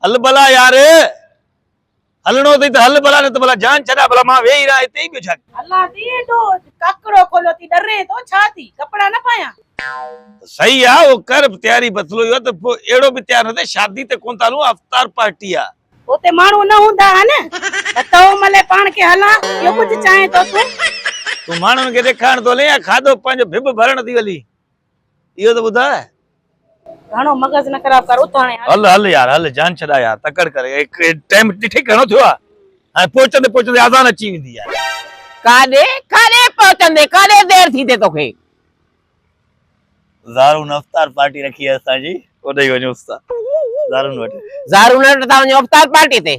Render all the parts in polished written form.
هل ڀلا يار. هلڻو اٿئي ته هل ڀلا نه ته ڀلا جان ڇڏا ڀلا مان ويهي رهان هتي ئي ٻيو ڇا. هلان ٿي ايڏو ڪاڪڙو کوليو ٿي ڏرين ٿو ڇا ٿي ڪپڙا نه پايان. صحيح آ اهو ڪر تياري مسئلو اهو آ ته پوء اهڙو به تيار نه ٿي شادي تي ڪونه ٿا هلون افطار پارٽي آ. اتي ماڻهو نه هوندا آهن ته تو ملي پاڻ کي هلان اهو ڪجهه چاهين ٿو تون. تون ماڻهن کي ڏيکارڻ ٿو هلين يا کاڌو پنهنجو ڀڀ ڀرڻ ٿي هلين اهو ته ٻڌاء. گهڻو مغز نه خراب ڪر اٿ هاڻي هل. هل هل يار هل جان ڇڏا يار تڪڙ ڪر ٽائيم ڏٺئي گهڻو ٿيو آ هاڻي پهچندي پهچندي اذان اچي ويندي يار. ڪاڏي ڪاڏي پهچندي ڪاڏي دير ٿي ٿئي توکي. زارون افطار پارٽي رکي آ اسان جي اوڏي وڃون ٿا زارون وٽ. زارون وٽ ٿا وڃو افطار پارٽي تي.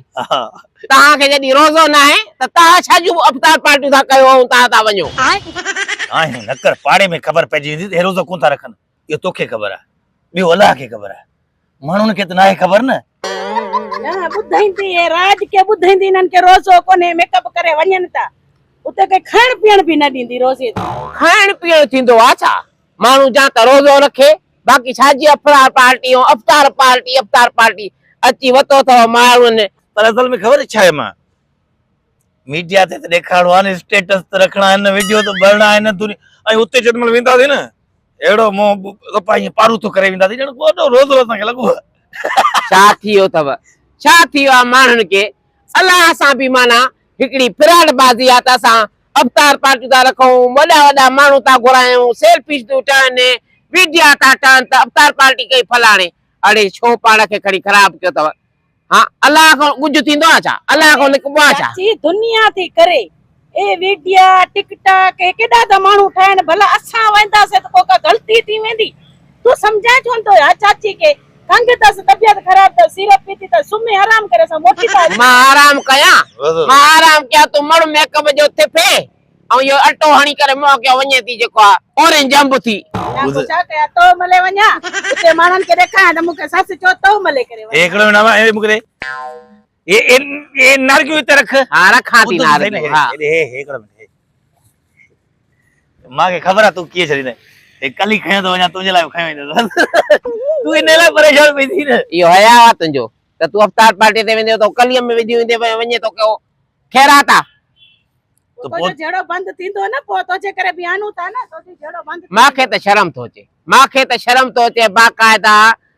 توهان کي جڏهن روزو ناهي ته توهان ڇا جون افطار پارٽيون ٿا ڪيو ۽ توهان ٿا وڃو. آهيون نه ڪر پاڙي ۾ خبر پئجي ويندي ته هي روزو ڪونه ٿا رکن. اهو توکي خبر آهي ٻيو الله کي خبر آهي ماڻهن کي ته ناهي خبر نه. نه ٻڌائيندي اي راڄ کي ٻڌائيندي انهن کي روزو ڪونهي ميڪ اپ ڪري وڃن ٿا اتي ڪي کائڻ پيئڻ به نه ڏيندي روزي تي. کائڻ پيئڻ ٿيندو آ ڇا ماڻهو جا ته روزو رکي باقي ڇا جي افطار پارٽي ۽ افطار پارٽي افطار پارٽي اچي وتو اٿو ماڻهن. پر اصل ۾ خبر ڇا آهي مان ميڊيا تي ته ڏيکارڻو آهي نه اسٽيٽس ته رکڻا آهن نه وڊيو ته ڀرڻا آهن نه دنيا ۽ اتي جيڏي مهل وينداسين نه اهڙو منهن صفا ائين پاروٿو ڪري وينداسين ڄڻ ڪو وڏو روزو اسان کي لڳو آهي. ڇا ٿي ويو اٿو ڇا ٿي ويو آهي ماڻهن کي الله سان به معنيٰ هڪڙي فراڊ بازي آهي ته اسان افطار پارٽيون ٿا رکون وڏا وڏا ماڻهو ٿا گهرايون سيلفيز ٿيون ٺهن وڊيا ٿا ٺهن ته افطار پارٽي ڪئي فلاڻي اڙي ڇو پاڻ کي کڻي خراب ڪيو اٿو ها الله کان ڳجهه ٿيندو آ ڇا؟ الله کان لڪبو آ ڇا؟ چاچي دنيا ٿي ڪري اي ويڊيا ٽڪ ٽاڪ اي ڪيڏا ٿا ماڻهو ٺاهن ڀلا اسان وينداسين ته ڪو ڪا غلطي ٿي ويندي تون سمجهائين ڇو نٿو يار چاچي کي کنگهه اٿس طبيعت خراب اٿس سيرپ پيتي اٿس سمهي آرام ڪري اسان موٽي ٿا اچون. مان آرام ڪيان مان آرام ڪيان تون مڙ ميڪ اپ جو ٿڦي ۽ اهو اٽو هڻي ڪري منهن ڪيو وڃي ٿي جيڪو آ اورينج انب ٿي. نه پوء ڇا ڪيان تو ملي وڃان اتي ماڻهن کي ڏيکاريان ته مون کي سس چيو تو ملي ڪري وڃ. هي هڪڙو نه هي مون کي ڏي هي هي هي نارگيون هتي رک. ها رکان ٿي نارگيون ها. هي هي هڪڙو منٽ هي مان کي خبر آ تون ڪيئن ڇڏيندين هي ڪلي کنيو ٿو وڃان تنهنجي لاء به کنيو ايندس تون ان لاء پريشان پئي ٿي نه. اهو حياء آ تنهنجو ته تون افطار پارٽي تي ويندين ته ڪليء ۾ وڌي ويندين وڃي توکي اهو خيرات آ. پوء تنهنجو جهيڙو بند ٿيندو نه پوء تنهنجي ڪري بيانون ٿا نه تنهنجو جهيڙو بند ٿيندو. مان کي ته شرم ٿو اچي مان کي ته شرم ٿو اچي باقاعده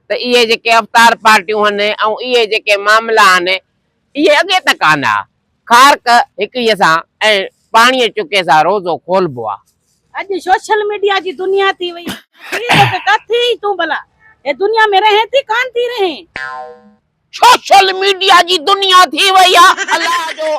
ته اهي جيڪي افطار پارٽيون هن ۽ اهي جيڪي معاملا آهن اهي اڳي ته ڪانه ها کارڪ هڪڙي سان ۽ پاڻيء چڪي سان روزو کولبو آ. اڄ سوشل ميڊيا جي دنيا ٿي وئي ٿي توکي ڪاٿي ئي تون ڀلا هي دنيا ۾ رهين ٿي ڪانه ٿي رهين. سوشل ميڊيا جي دنيا ٿي وئي آ الله جو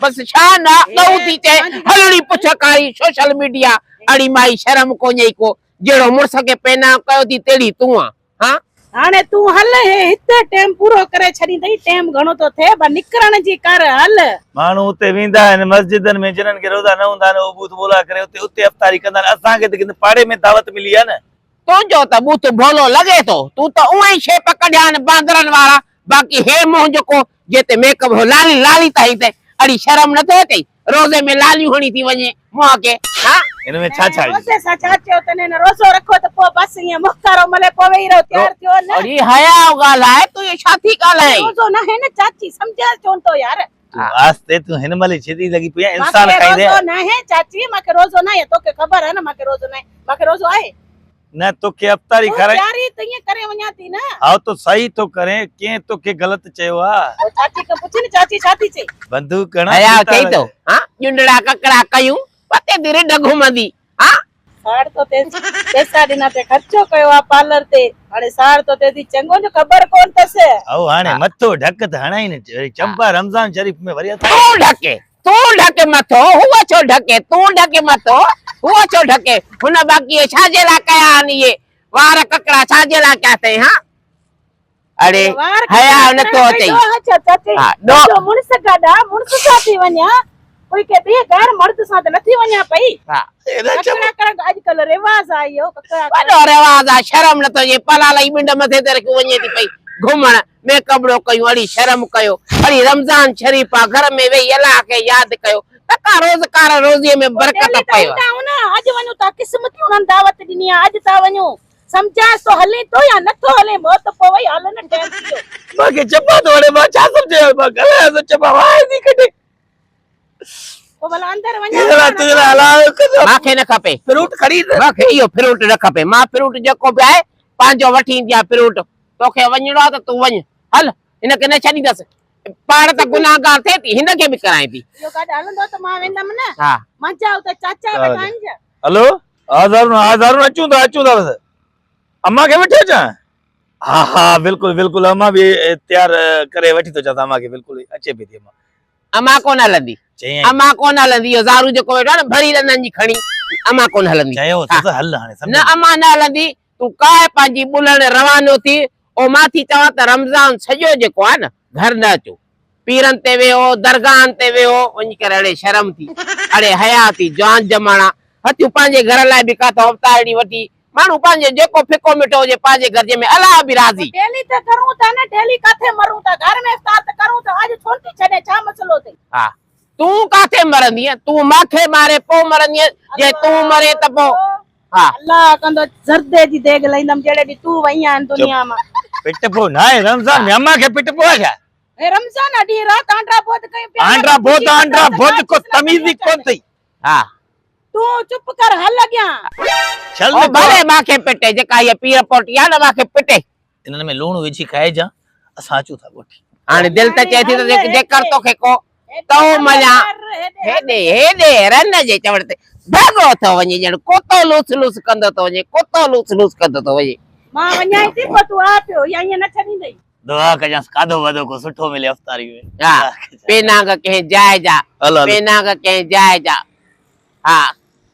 بس شان آ ڳئون ٿي چئي هلڙي پڇ ڪاري سوشل ميڊيا اڙي مائي شرم ڪونهي ڪو جهڙو مڙس کي پينان ڪيو ٿي تهڙي تون آ ها. هاڻي تون هل هي هتي ٽيم پورو ڪري ڇڏيندئي ٽيم گهڻو ٿو ٿئي با نڪرڻ جي ڪر هل. ماڻهو اتي ويندا آهن مسجدن ۾ جنھن کي روزا نه هوندا آهن اهو ٻوٿ ٻولا ڪري اتي اتي افطاري ڪندا آهن اسان کي ته ڪنھن پاڙي ۾ دعوت ملي آهي نه. تنهنجو ته ٻوٿ ڀولو لڳي ٿو، تون ته اونئن ئي شيپ ڪڍيا آهن باندرن وارا، باقي هي منهن جيڪو جنهن تي ميڪ اپ هو لالي لالي ته هئي ته اڙي شرم نه ٿو اچئي روزي ۾ لاليون هڻي ٿي وڃين منهن کي ها. هن ۾ ڇا ڇا روزي سان ڇا چيو تنهن هن روزو رکو ته پوء بس ائين مخڪارو ملي پوء ويهي رهو تيار ٿيو نه. اڙي حياء ڳالهاء تون اهو ڇا ٿي ڳالهائين. روزو ناهي نه چاچي سمجهايس ڇو نٿو يار. تون آهستي تون هن مهل ئي ڇتي لڳي پئي آهين انسان مانکي کائيندي روزو ناهي چاچي مانکي روزو ناهي توکي خبر آهي نه مانکي روزو ناهي مانکي روزو آهي. نه توکي افطاري تون کارائي. تياري ته ائين ڪري وڃان ٿي نه. هائو تو صحيح ٿو ڪرين ڪنهن توکي غلط چيو آ. پوء چاچي کان پڇ نه چاچي ڇا ٿي چئي. بندوق هڻان حياء جوتا چئي ٿو لڳائي. ها ڄنڊڙا ڪڪڙا ڪيون پتي ٿي رڍ گهمندي ها. ساڙ تو تي پيسا ڏنا تي خرچو ڪيو آ پارلر تي هاڻي ساڙ تو تي ٿي چڱو جو خبر ڪون تس. او هاڻي مٿو ڍڪ ته هڻائي نه وري چمپا رمضان شريف ۾ وري اسان تون ڍڪي تون ڍڪي مٿو هو ڇو ڍڪي تون ڍڪي مٿو هو ڇو ڍڪي هن باقي اهي ڇا جي لاء ڪيا آهن اهي وار ڪڪڙا ڇا جي لاء ڪيا اٿئي ها اڙي حياء نه ٿو اچئي. ها ڏوهه. مڙس گڏ آ مڙس سان ٿي وڃان ڪوئي ڪنهن ٻئي غير مرد سان ته نٿي وڃان پئي. ها. ڪڪڙا ڪرڻ اڄڪلهه رواج آ اهو ڪڪڙا ڪرڻ. وڏو رواج آ شرم نه ٿو اچي پلالئي ٻنڊ مٿي تي رکيون وڃي ٿي پئي گهمڻ ۾ ڪٻڙو ڪيون اڙي شرم ڪيو اڙي رمضان شريف آ گهر ۾ ويهي الله کي ياد ڪيو ته ڪا روزڪار روزي ۾ برڪت پيو. اڄ وڃون ٿا قسمتي انهن دعوت ڏني آ اڄ ٿا وڃون. سمجهانس ٿو هلين ٿو يا نٿو هلين موت پوئي هل نه ٽيم ٿي ويو. مان کي چپا ٿو هڻي مان ڇا سمجهايان مان ڳالهايان ٿو چپا واهه ٿي ڪڍي. پوء ڀلا اندر وڃان تنهنجي لاء تنهنجي لاء هلايو ڪندو. مان کي نه کپي. فروٽ کڻي ته. مان کي اهو فروٽ نه کپي. مان فروٽ جيڪو به آهي پنهنجو وٺي ايندي آهيان فروٽ. توکي وڃڻو آهي ته تون وڃ. هل هن کي نه ڇڏيندس. پاڻ ته گناهگار ٿئي ٿي هن کي به ڪرائين ٿي. اهو گڏ هلندو ته مان ويندم نه. ها. منهنجا اتي چاچا ويٺا آهن ڇا. هلو ها ضرور ها ضرور اچون ٿا اچون ٿا بس امان کي وٺي اچان ها ها بلڪل بلڪل امان به تيار ڪري وٺي ٿو اچان امان کي بلڪل اچي پئي ٿي امان. امان ڪونه هلندي. چيائين. امان ڪونه هلندي اهو زارو جيڪو ويٺو آهي نه ڀري ڏندن جي کڻي امان ڪونه هلندي. چيو اٿس ته هل هاڻي سمجهه. نه امان نه هلندي تون ڪاهه پنهنجي ٻلهڻ روانو ٿي او مان ٿي چوان ته رمضان سڄو جيڪو آهي نه گهر نه اچو پيرن تي ويهو درگاهن تي ويهو وڃي ڪري اڙي شرم ٿي اڙي حيا ٿي جوان جماڻا هٿيون پنهنجي گهر لاء به ڪاٿو افطارڙي وٺي ماڻهو پنهنجو جيڪو ڦڪو مٺو هجي پنهنجي گهر جنهن ۾ الله به راضي. ڊيلي ته ڪرون ٿا نه ڊيلي ڪاٿي مرون ٿا گهر ۾ افطار ته ڪرون ٿا اڄ ڇو نٿي ڇڏين ڇا مسئلو اٿئي. ها تون ڪاٿي مرندينء تون ماکي ماري پوء مرندينء جي تون مرين ته پوء ها. الله ڪندو زردي جي ديڳ لهيندم جهڙي ڏينهن تون وئين آهين دنيا مان. پٽ پو ناهي رمضان ۾ امان کي پٽ پو آهي ڇا. هي رمضان آ ڏينهن رات آنڊرا بوڌ ڪيون پيا. آنڊرا بوڌ آنڊرا بوڌ ڪو تميز ئي ڪونه اٿئي. ها. تون چپ ڪر هل اڳيان. ڇل او نڪو. ڀلي مانکي پٽي جيڪا هيء پير پوٽي آ نه مانکي پٽي. انهن ۾ لوڻ وجهي کائجان اسان اچون ٿا ڳوٺ. هاڻي دل ته چئي ٿي ته جيڪر توکي ڪو تئو مليان هيڏي هيڏي رن جي چوڻ تي ڀڳو ٿو وڃي ڄڻ ڪتو لوس لوس ڪندو ٿو وڃي ڪتو لوس لوس ڪندو ٿو وڃي. مان وڃان ٿي پوء تون آ پيو يا ائين نه ڇڏيندئي. دعا ڪجانس کاڌو واڌو ڪو سٺو ملي افطاري ۾. ها پينانگ ڪنهن جاء جا هل هل. پينانگ ڪنهن جاء جا ها.